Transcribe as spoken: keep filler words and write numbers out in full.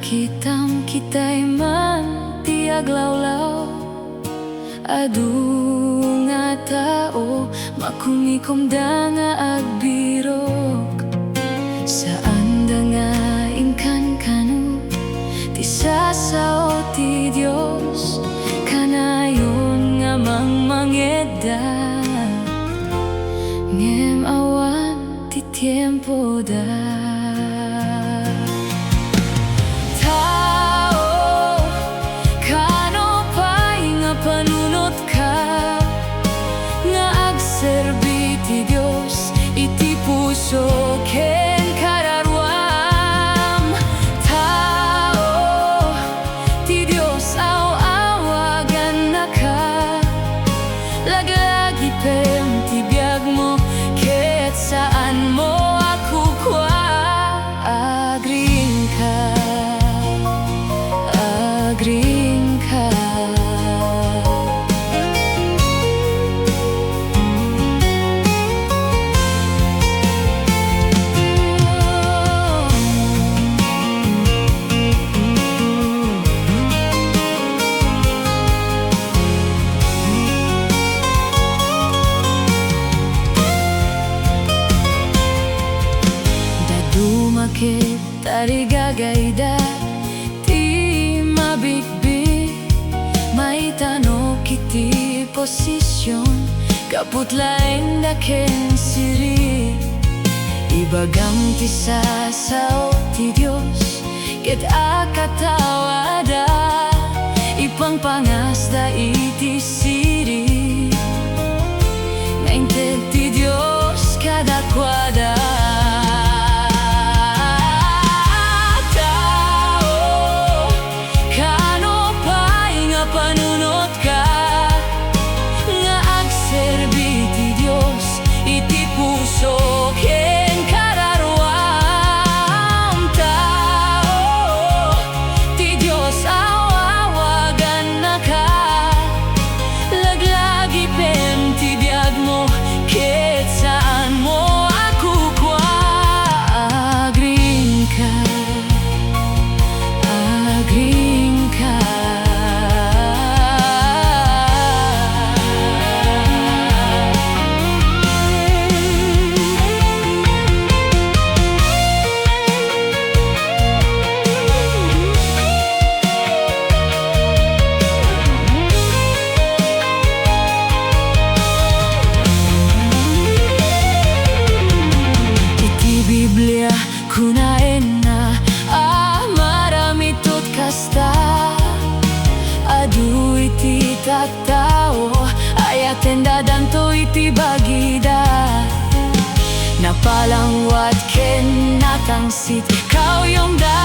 Kitam, kitay man ti aglawlaw. Adu nga tao, makumikomda nga agbirok. Saanda nga inkankano ti sasao ti Dios. Kanayon nga mangmangedda, ngem awan ti tiempoda. Tao, kaano pay nga panunotka nga agserbi ti Dios iti puso ken kararuam? Tao, ti Dios aw-awagannaka. Laglagipem ti biagmo ket saanmo a kukua. Agriingka, agriingka. Dadduma ket tarigagayda ti mabikbik, maitanok iti posision, kaput laeng da ken sirib. Ibagam ti sasao ti Dios, ket akatawada, ipangpangasda iti sirib nga inted ti Dios kadakuada. Tao, kaano pay nga panunotka nga agserbi ti Dios iti puso ken kararuam? Tao, ti Dios aw-awagannaka. Laglagipem ti biagmo ket saanmo a kukua. Agriingka, agriingka. Iti Biblia, kunaenna a maramitot kasta. Adu iti tattao, ayatenda danto iti bagida. Napalangwat ken natangsit, kauyongda